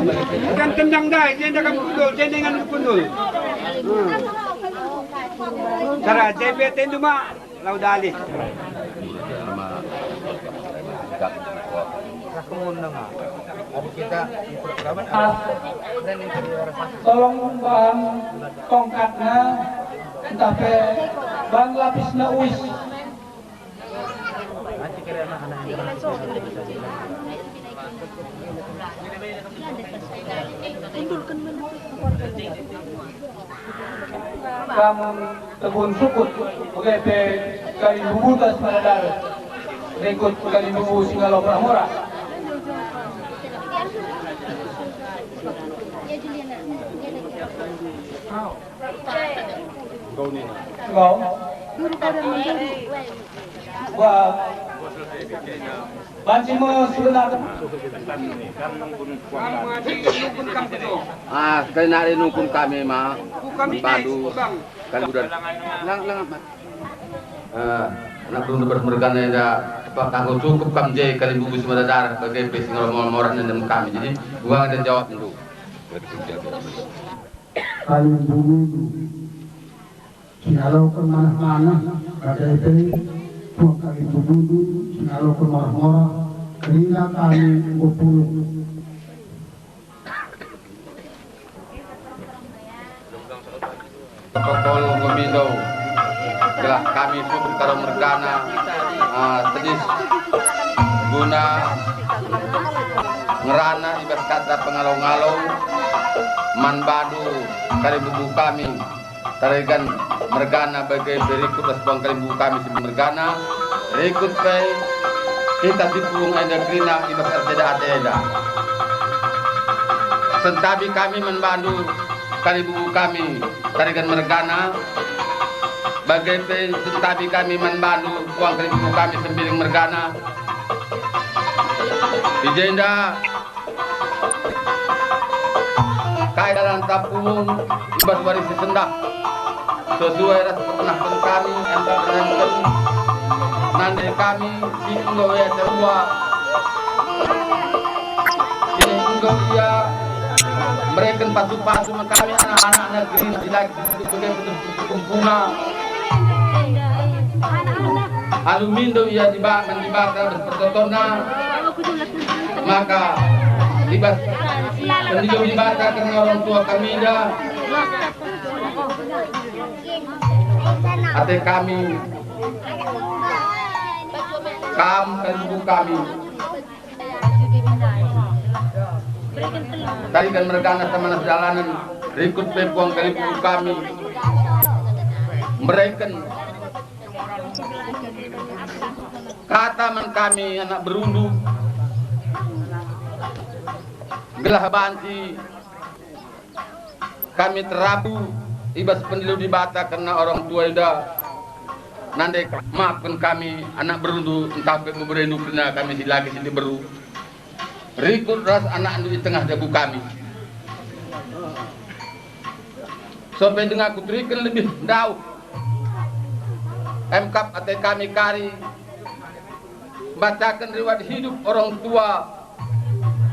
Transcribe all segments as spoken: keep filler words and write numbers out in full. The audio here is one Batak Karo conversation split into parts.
Bukan tendang dai, jenda kam kundul, jenda dengan kundul. Cara J P T itu mah lau dalih. Tolong bahan tongkatnya, entah pe bahan lapisna uis. Kam tebun sukut, bage pe kalimbubuta si madadar, rikut kalimbubu si ngalo murah-murah. Engkau. Wah, banci me sebenar. Ah, sekali nari nungkun kami ma. Padu. Kan udah. Lang, lang, Mat. Eh, anak belum bermergana enda, apakah engkau cukup kam je kalimbubu si madadar bage pe si ngalo murah-murah nandem kami? Jadi, buang dan jawab dulu. Kalimbubu. Si ngaloken manah-manah, bage pe puang kalimbubundu si ngaloken morah-morah, kerina kami enggo pulung. Protokol enggo mindo, gelah kami sukut karo mergana, ah, tedis guna ngerana i bas kata pengalo-ngalo man bandu kalimbubu kami. Taregan mergana bage pe rikut ras puang kalimbubu kami si mergana, rikut pe kita si pulung enda kerina i bas erceda ate enda. Sentabi kami man bandu kalimbubu kami, taregan mergana, bage pe sentabi kami man bandu puang kalimbubu kami Sembiring mergana. I jenda Kai dalanta pulung i bas wari si sendah, sesuai ras petenahken kami, enda nande kami si enggo ia terua. Sini enggo ia mereken pasu-pasu me kami anak-anak negeri si lagi kumpuna. Alu mindo ia Dibata, Dibata berpertotona, maka Dibata, pendidik Dibata kerna orang tua kami enda, ate kami, kam kalimbubu kami. Taregan mergana samanas dalanen, rikut pe puang kalimbubu kami mereken kata man kami anak berundu, gelah banci kami terapu i bas pendilu Dibata kerna orang tua enda. Nande maafken kami anak berundu ntah pe beberendu kerina kami si lagi si diberu. Rikut ras anakndu i tengah jabu kami. Sampai denga kuturiken lebih ndauh. Emkap ate kami kari bacaken riwayat hidup orang tua.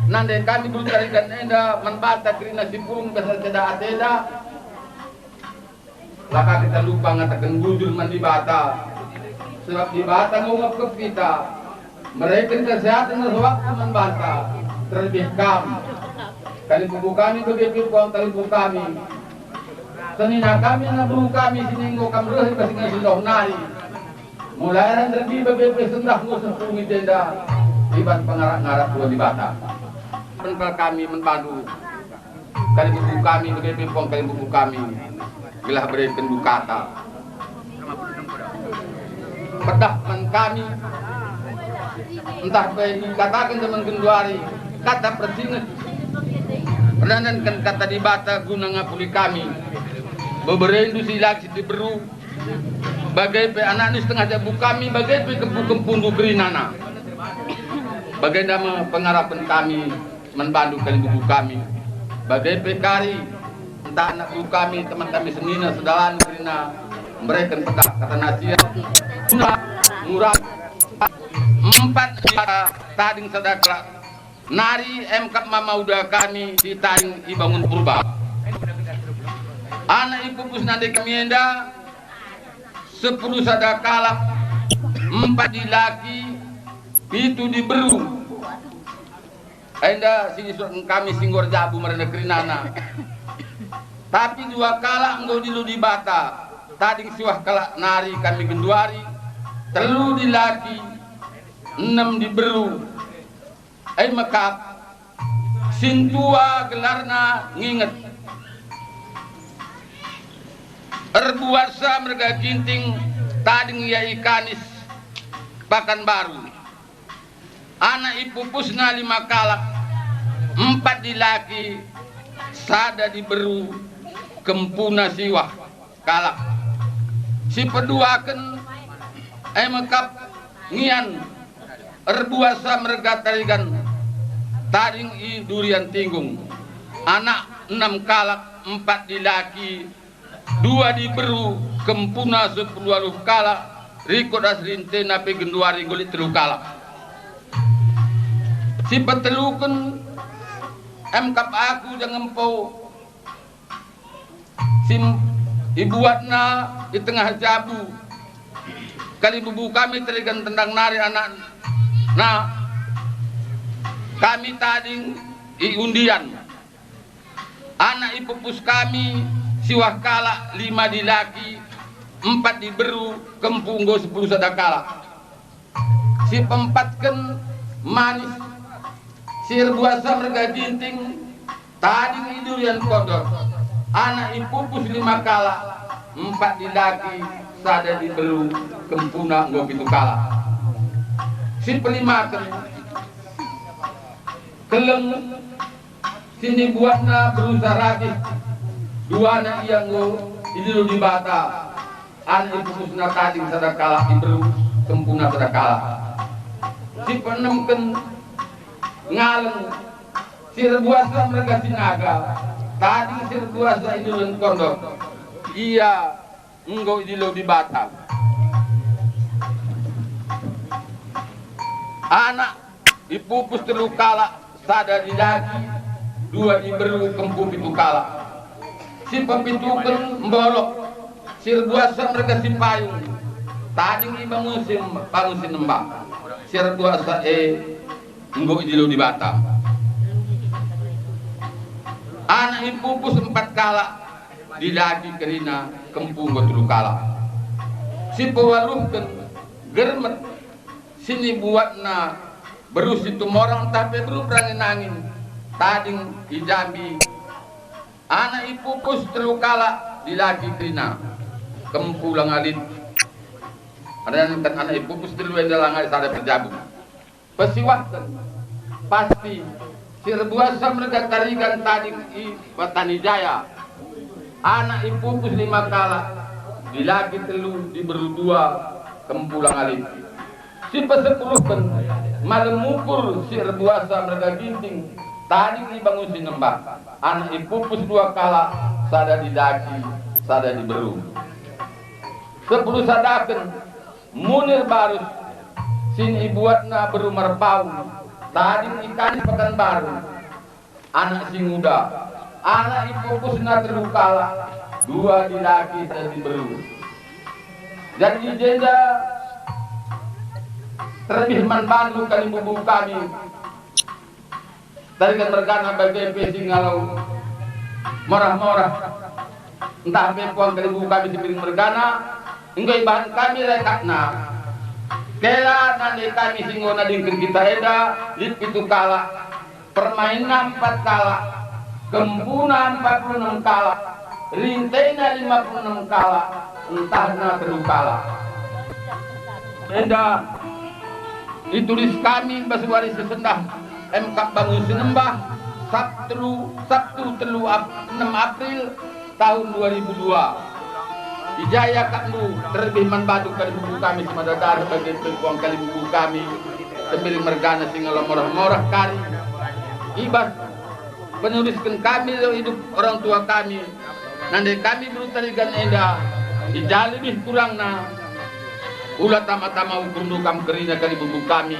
Nande kami beru taregan enda man banta kerina si pulung basa ceda atenda. Laka kita lupa ngataken bujur man Dibata, sebab Dibata enggo ngepkep kita, mereken kesehaten ras waktu man banta, terlebih kam, kalimbubu kami bage pe puang kalimbubu kami, senina kami, anak beru kami si enggo kam reh i bas ingan si ndauh nari, mulai ras nderbi bage pe sendah ngusung pulung i jenda, i bas pengarak-ngarak dua Dibata. Pental kami man bandu. Kalimbubu kami bage pe puang kalimbubu kami, gelah bereken dukata. Pedah man kami, ntah pe ikataken teman genduari, kata persinget. Perdandanken kata Dibata guna ngapuli kami. Beberendu si lagi si diberu, bage pe anakndu si tengah jabu kami, bage pe kempu-kempundu kerinana. Bagenda me pengarapen kami man bandu kalimbubu kami, bage pe kari, ntah anak beru kami, teman kami senina, sedalan kerina, mereken pedah kata nasihat, guna ngurang empat juta tading sada kelak. Nari emkap mama uda kami si tading ibangun purba. Anak ipupus nande kami enda sepuluh sada kalak, empat dilaki, pitu diberu. Enda si isuratken kami si enggo erjabu merana kerinana. Tapi dua kalak enggo idilo Dibata, tading siwah kalak nari kami genduari, telu dilaki, enem diberu. E me kap, sintua gelarna nginget. Erbuatsa merga Ginting, tading ia i Kanis, Pakanbaru. Anak ipupusna lima kalak, empat dilaki, sada diberu, kempuna siwah kalak. Si peduaken e me kap Ngian, erbuatsa merga Tarigan, tading i Durian Tinggung. Anak enam kalak, empat dilaki, dua diberu, kempuna sepuluh waluh kalak, rikut ras rintena pe genduari enggo lit telu kalak. Si peteluken, emkap aku jangempo, si ibuatna i tengah jabu. Kalimbubu kami Tarigan tendang nari anakna, kami tading i Undian. Anak ipupus kami siwah kalak, lima dilaki, empat diberu, kempu enggo sepuluh sada kalak. Si peempatken Manis, si erbuatsa merga Ginting, tading i Durian Kondor. Anak ipupus lima kalak, empat dilaki, sada diberu, kempuna enggo pitu kalak. Si pelimaken Keleng, si nibuatna beru Saragih, duana ia enggo idilo Dibata. Anak ipupusna tading sada kalak diberu, kempuna sada kalak. Si peenemken Ngaleng, si erbuatsa merga Sinaga, tading si erbuatsa i Durian Kondor. Ia enggo idilo Dibata. Anak ipupus telu kalak, sada dilaki, dua diberu, kempu pitu kalak. Si pepituken Mborok, si erbuatsa merga Sipayung, tading ibangun si, bangun si nembah. Si erbuatsa e enggo idilo Dibata. Anak ipupus empat kalak, dilaki kerina, kempu enggo telu kalak. Si pewaluhken Germet, si nibuatna beru Situmorang ntah pe beru Perangin-angin, tading i Jambi. Anak ipupus telu kalak, dilaki kerina, kempu langa lit. Artiken anak ipupus telu enda langa lit sada perjabu. Pesiwahken, Pasti, si erbuatsa merga Tarigan tading i Patani Jaya. Anak ipupus lima kalak, dilaki telu, diberu dua, kempu langa lit. Si pesepuluhken, Malem Ukur si erbuatsa merga Ginting, tading ibangun si nembah. Anak ipupus dua kalak, sada dilaki, sada diberu. Sepuluh sadaken, Munir Barus, si ibuatna beru Marpaung, tading i Kanis Pakanbaru, anak si nguda. Anak ipupusna telu kalak, dua dilaki, sada diberu. Jadi i jenda terlebih man bandu kalimbubu kami, Tarigan mergana bage pe si ngalo morah-morah, ntah pe puang kalimbubu kami si Mbiring mergana, enggo ibahan kami rekapna. Kela nande kami si enggo nadingken kita enda, lit pitu kalak, permainna empat kalak, kempuna empat puluh enem kalak, rintena lima puluh enem kalak, ntahna telu kalak. Enda itulis kami bas wari si sendah, emkap bangun si nembah, Sabtu, Sabtu telu Ap-, enem April tahun dua ribu dua. I ja iakapndu, terlebih man bandu kalimbubu kami si mada-dada bage pe puang kalimbubu kami, Tembiring mergana si ngalo morah-morah kari. I bas penulisken kami lalo idup orang tua kami, nande kami beru Tarigan enda, i ja lebih kurangna, ula tama-tama ukurndu kam kerina kalimbubu kami.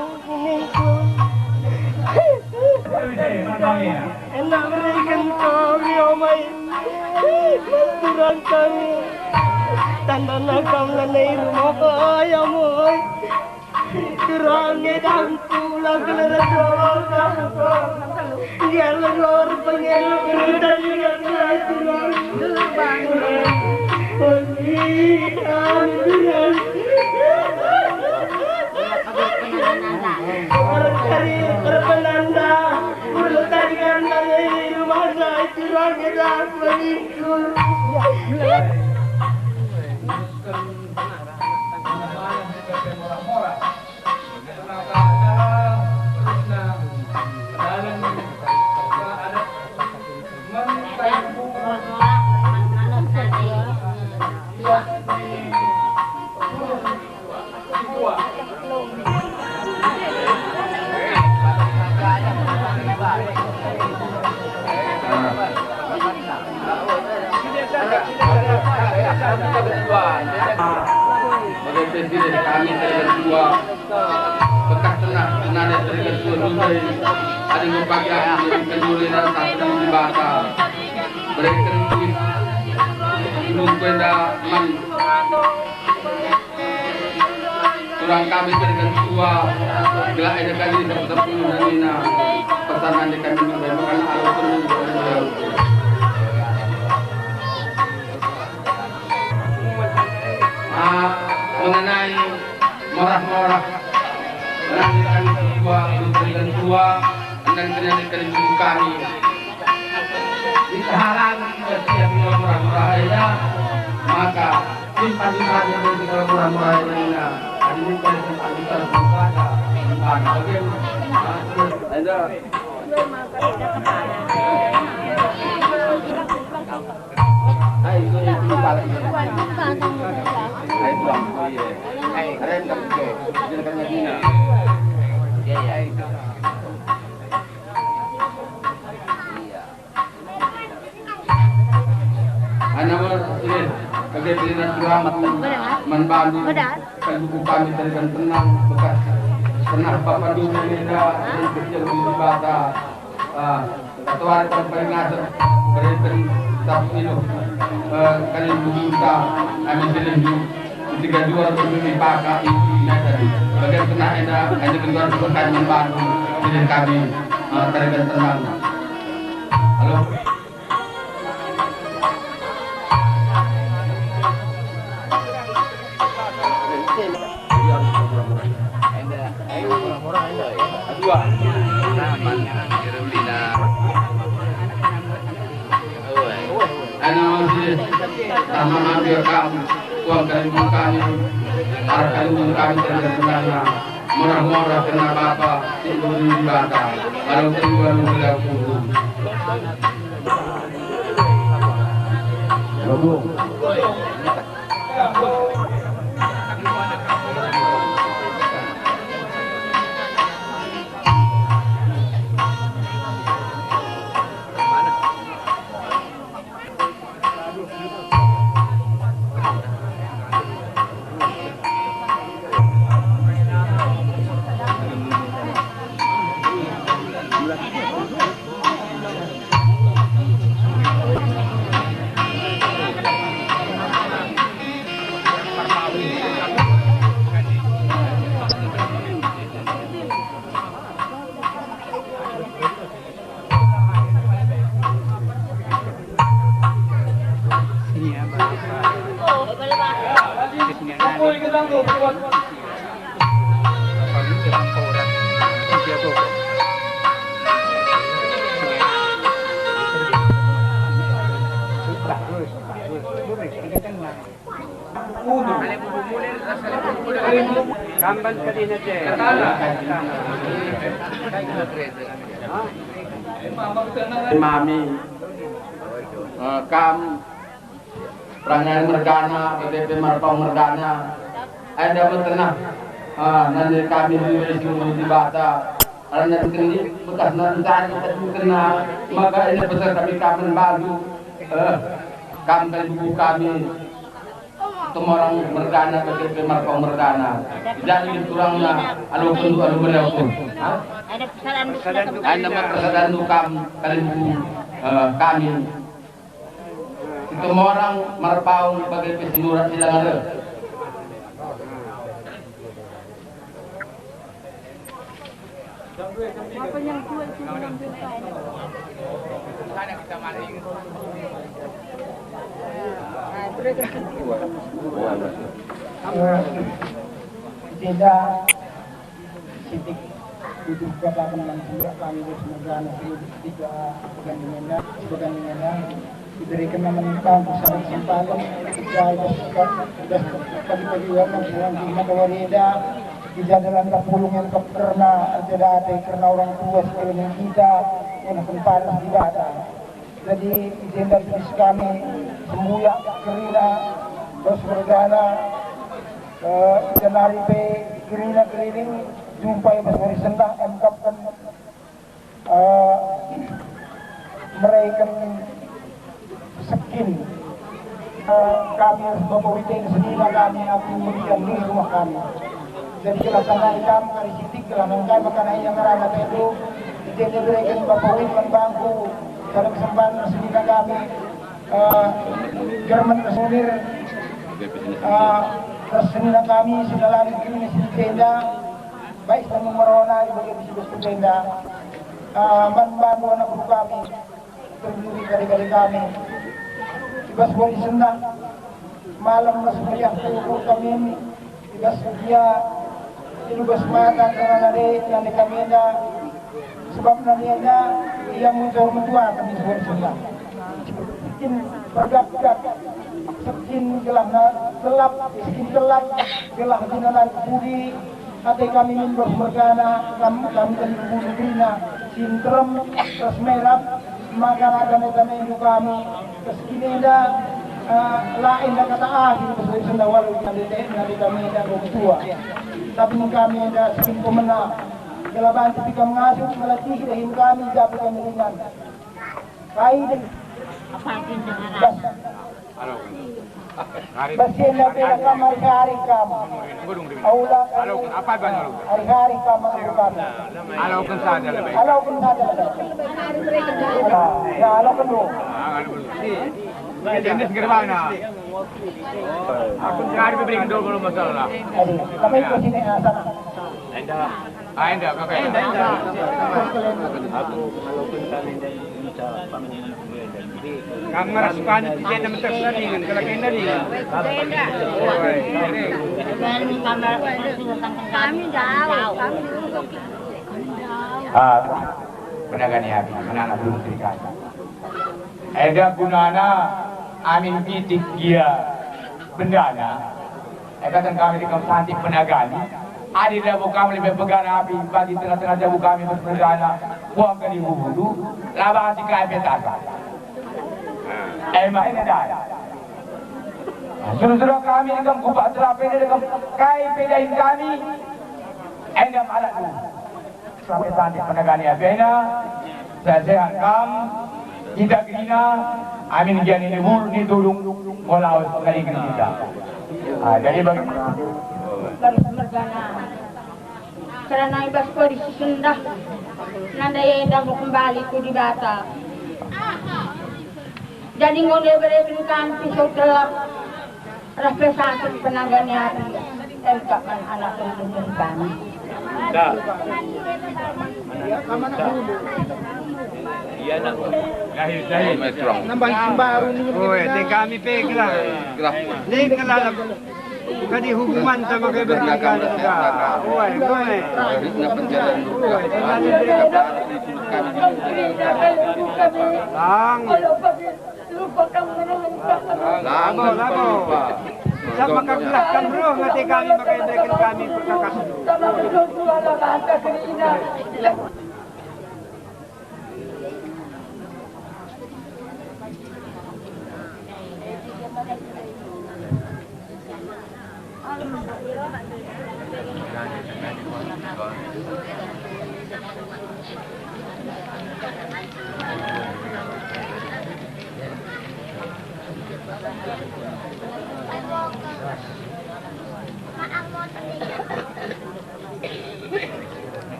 ningku. Enak berikan kami, Omai. Kurang kami. Tandana kam lanai rumah, Omai. Kurang edan pula kelera doa. Biar lor pengelu kerutan juga kurang. Berpenanda, berpenanda, berpenanda di rumah saya, kurang edan pengikut. Sebagai presiden kami terketua bekas tengah nane terketua Dubai. Ada ngepakai aku jadi kenduri dan tak peduli bata. Mereka duit ibu penda man. Turang kami berikan tua, gelah enda kali satu sepuluh nina pesanan di kami memberikan alat penuh. Ah, mengenai morah-morah, nanti kami tua, berikan tua, dan kenali kali kami. Dihalangi kita siap morah-morah enda, maka simpan saja kita morah-morah enda. Adi kita simpan kita saja, simpan. Oke. Nah, terus. Enda. Hai, itu yang lupa lagi. Hai, Bang. Oh, iya. Hai, keren, Bang. Oke. Jadi, kan lagi. Iya, iya. Iya. Ana mer, eh, bage pe selamat man bandu. Kan buku kami tarikan tenang bekas pernah Bapa Dulu Mega dan kecil di Dibata. Ah, ketua yang paling ngasep berikan satu ilo, eh, kalian buku kita, kami pilih. Tiga dua untuk mipaka itu meter. Bagian tengah enda, enda kedua untuk kami membantu. Jadi kami, eh, tarikan tenang. Halo. Dua. Anak masih tak mengambil kamu, tuan kami kami, arah kami kami terhadap kendana, murah-murah kena bapa, timbul di bata, kalau kedua lu beliau kudu. Kamban tadina je. Mami, eh, kam Prangai mergana, P T P Marpaung mergana. Enda me tenah, ah, nande kami di Dibata. Karena keni bekas nanti kita kena, maka ini besar kami kamen baju. Eh, kam dan buku kami. Temorang mergana, P T P Marpaung mergana. Jadi kurangna alu kendu alu meriah pun. Hah? Ada persalahan. Enda me persalahan kam kalian buku, eh, kami. Situmorang Marpaung bage pe si Nurat Silang Arep. Tidak. Sitik ujuh kataken man sembah kami dos mergana si ujuh ketika beganding enda, beganding enda, ibereken man bangku sada kesempatan, ija i bas, i bas pagi-pagi waktu si wanci mata wari enda, ija dalan kapulung yang kerna ate-ate, kerna orang tua si keleng kita, ngena kempar Dibata. Jadi, i jenda tedis kami sembuyak kerina, dos mergana, eh, i jenda nari pe kerina keliling, jumpa i bas wari sendah, emkapken, eh, mereken sekin. Eh, kami ras Bapa Witeng senina kami, aku meriah di rumah kami. Jadi, gelah tanai kam kari sitik, gelah nangkai maka nai yang ngerana tetu, i jenda bereken Bapa Wit man bangku, sada kesempatan senina kami, eh, German Kesunir, eh, Ras senina kami si dalan kerina si enda, baik kami merona i bagi si bas enda, ah, man bandu anak guru kami, terdiri kali-kali kami. I bas wari sendah, malam ras meriah ukur kami, i bas sedia, i bas mata kerana nande, nande kami enda, Sebab nande enda ia muncul metua kami sebuah sendah. Sekin pergap-gap, sekin gelahna gelap, sekin gelap, gelah guna narik pudi, ate kami min bas mergana, kam-, kami kali kubu negerina, si nterem, ras merap, maka raga meta-metu kami, sekin enda, eh, la enda kata akhir, bas sendah walau nande, nande kami enda enggo metua. Tapi kami enda sekin pemena, Gelah banci kam ngasup ngelatihi dahin kami, jabu kami ringan. Kai deng. Bas. Bas si enda bela kam hari-hari kam. Aula kami hari-hari kam alu kami. Alauken saja lebih. Alauken saja lebih. Ah, ya, alauken dulu. Ah, anu dulu. Ini segera mana? Aku kari beri dulu kalau masalah. Aduh, kami ke sini, ah, sana. Enda. Ah, enda, kaka enda. Enda, enda. Aku kalau kentang enda, minta pangan enda. Kam ngerasup anu, tidak ada mentek tadi, kan? Kalau kena ni. Enda. Oi, ini. Kami jauh, kami jauh. Ah, penagani api, anak-anak belum terikat. Enda gunana amin pitik gia bendana. Enda kan kami dekam santi penagani. Adi labo kami lebe pegana api bagi tengah-tengah jabu kami berpegana, buang kali bubundu, labasi kai pe tasa. Ema enda dai. Nah, suruh-suruh kami dekam kupak terapi dekam kai pe dahin kami. Enda malah dulu. Sampai tadi penegani apena, sehat-sehat kam, kita kerina, amin gia ni bur ni tulung, ngolawes ngaliken kita. Ah, jadi bagi Garis mergana. Kerana i bas kondisi sendah, nanda enda enggo kembali ku Dibata. Jadi enggo ibereken kami pisau telap, ras pe sasek penagani api, engkap man anak perempuan kami. Dah. Dah. Iya, nak. Jahil, jahil. Nambah sembaru ni. Oi, te kami pe gelah. Gelah. Te gelah. Kadi hubungan sama kayak berkata. Oi, oi. Oi, tenang. Lang. Labo, labo. Siapa kau gelahkan roh ngati kami maka ibereken kami perkakas.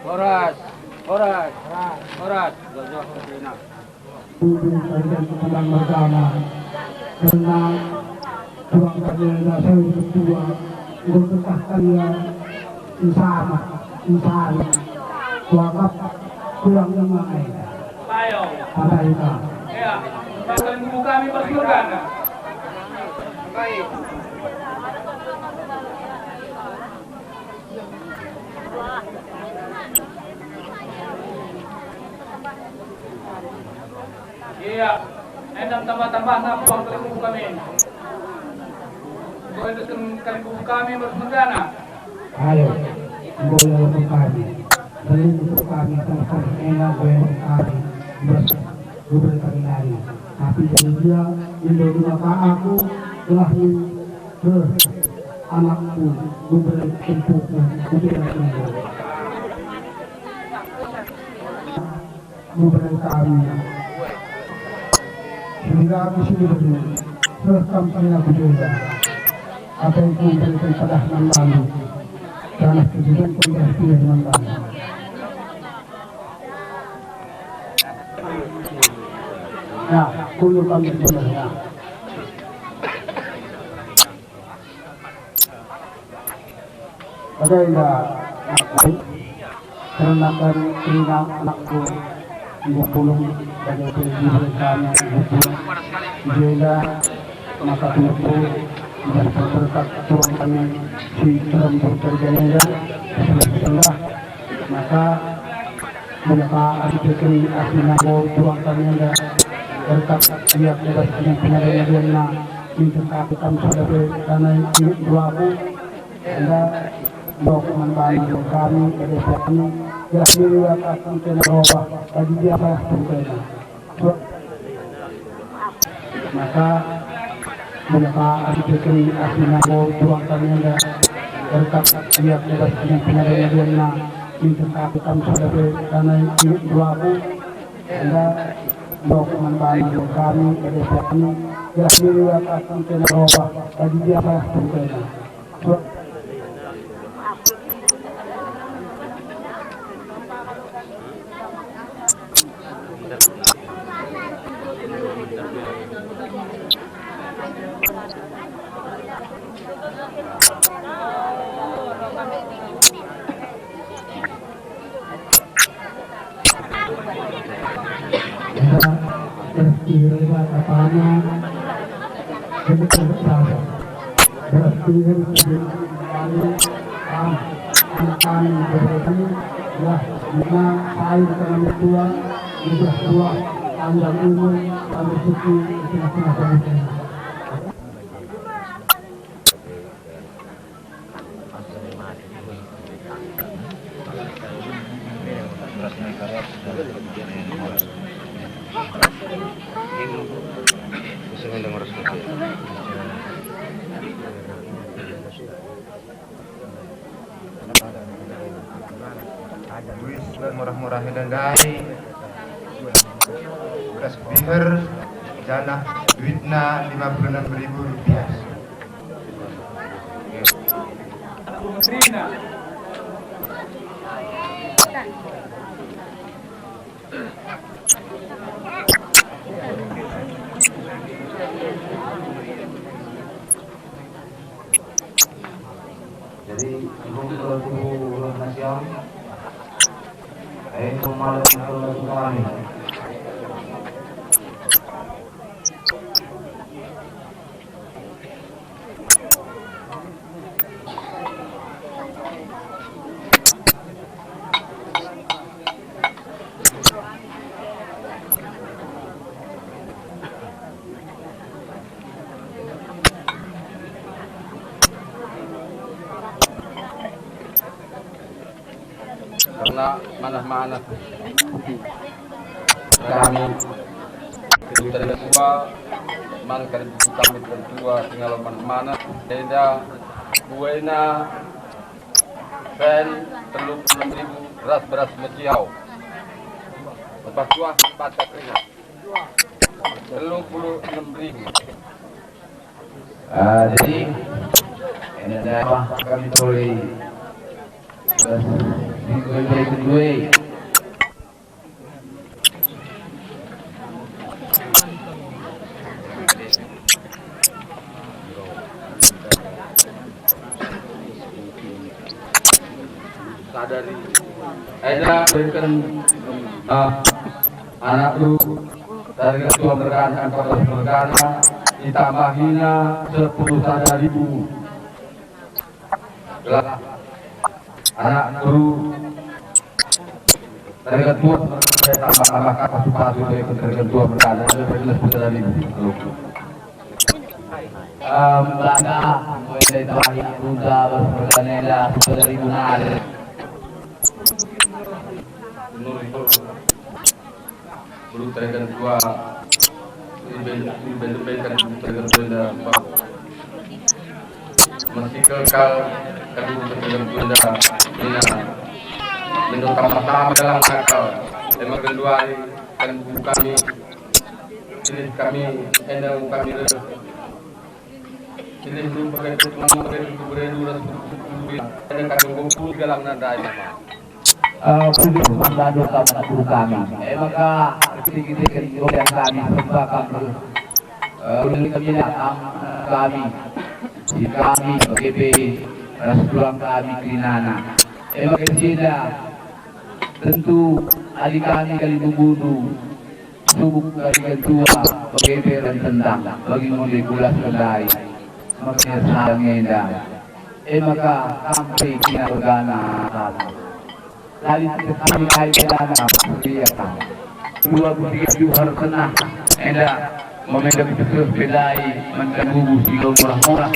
Horas, horas, horas. Tubuh kalian kembang bersama. Karena tuang kalian saya berdua, enggo tekah kalian insama, insari. Wakaf tuang lima ai. Ayo. Apa itu? Ya, bahkan guru kami bersurga. Baik. Iya, endang tambah-tambahna puang kalimbubu kami. Enggo iendesken kalimbubu kami merus mergana. Ayo, enggo ialoken kami. Belum untuk kami, sama-sama enda enggo ialoken kami. Merus, gubernur kami nari. Tapi jadi dia, indo dua ka aku, telah min, eh, anakku, gubernur tempuhku, gubernur indo. Gubernur kami. Sehingga aku sini bernyanyi, seh kam kena ku jenda. Apa yang ku berikan padah man bandu, janah kejujuran ku berikan man bandu. Nah, kundul kami sebenarnya. Bage enda, anakku, kerna kerina anakku, enggo pulung bage pe diberu kami, enggo pulung. I jenda maka tuhu i bas perkat turang kami si rembur kerja enda, maka Mula ka erkiteken asina enggo turang kami enda, erkap ia ku bas pengadi-adianna, minter ka kam sada pe lanai inget duaku, enda ndok man bana kami, bage pe kami, gelah meriwata tentena robah, bagi dia salah tentena. Maka, mula ka erkiteken asina enggo turang kami enda, erkap ia ku bas pengadi-adianna, minter ka kam sada pe lanai inget duaku, enda ndok man bana kami, bage pe kami, gelah meriwata tentena robah, bagi dia salah tentena. Enda berarti rela katana, benar saja. Berarti kan kembali, ah, anak kami berarti, ya, lima tahun kami tua, sudah tua, panjang umur, panjang rezeki, di tengah-tengah bangsa. Duit murah-murah enda ndai, beras beher, janah duitna lima puluh enam ribu rupiah. Jadi, sebelum ke tubuh nasiam, ayo malem ke kami. Kerna manah-manah kami, kejutan tua, man kami buku kami tertua, tinggal manah-manah, enda buena sen telu puluh enam ribu ras beras meciau. Lepas tuah baca keringat. Telu puluh enam ribu. Ah, jadi, enda apa kami tuli. Terus, minggu yang kedua. Sadari. Enda berikan, ah, anak beru dari ketua mergana, empat belas mergana, ditambahina sepuluh sada ribu. Gelah anak beru dari ketua mergana, tambah-tambah ka pasu-pasu dari ketua mergana, ada berikan sepuluh sada ribu. Em, Belanda, mulai dari Tawahi, Punta, Bas Perganela, Saudari Munar. Belum tergantung tua, belum tergantung tua, masih kekal, kan belum tergantung tua, ini, menurut tambah-tambah dalam akal, emang keluar, kan buku kami, Pilih kami, enda kami reh. Pilih dulu pakai tulang, pakai tulang, pakai tulang, pakai tulang. Enda kami ngumpul galang nandai nama. Eh, khusus sandado kami guru kami. Eh, maka kita-kita kan goyang kami, serta kami. Eh, ulang kami lah, am, kami. Si kami, bage pe, ras tulang kami, kerinana. Eh, maka sida, tentu, adi kami kalimbubu, subuk kami gentua, bage pe ras tendang, bagi ngonde kulas kendai. Makanya sedang enda. E maka kam pe kina mergana kami. Tali tetap kami kai pelana setia kam. Dua puluh tiga Johar senah enda, memenda kebetulan pelai man kalimbubu si enggo murah-murah.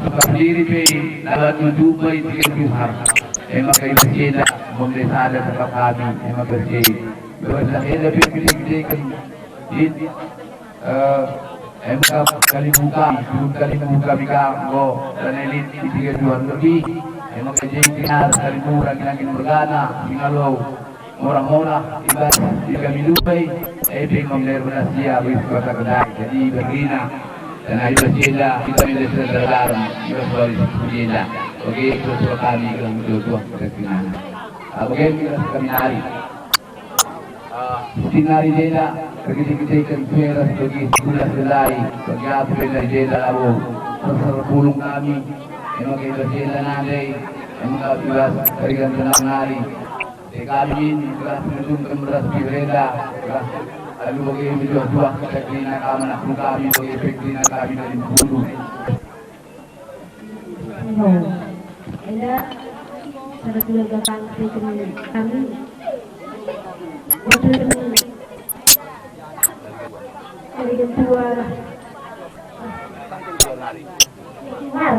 Sebab sendiri pe dapat menjumpai tiga Johar. E maka itu si enda, memenda sada tetap kami, e maka si. Dua enda pe gede-gedeken. Lit, eh, emka kalimbubu kami, turun kalimbubu kami ka enggo, lanai lit i tiga Johar lebih. Emka je kena kalimbubu rangin-rangin mergana, singalo, murah-murah, ibas, di kami lupai, eh, pe ngom ler beras ia, wis kuasa kedai. Jadi, bergina, dan ayo sila, kita milih sila dalam, ibas bali sila. Oke, itu kami, dalam dua-dua, kita kena. Oke, kita kami hari. Sinari jenda, erkite-kiteken kueras bagi sebelas gelai, bagi aku enda jenda labo serser pulung kami, emaka ibas jenda nandai, emaka ibas karigan tenang nari. Te kami min, gelah penuntunken beras piberenda, gelah alu bagi mejuah-juah kita kerina kam anak kami bagi pe kerina kami dari bulu. Enda sada keluarga kami, kami. Betul kami. Dari gentua. Mar.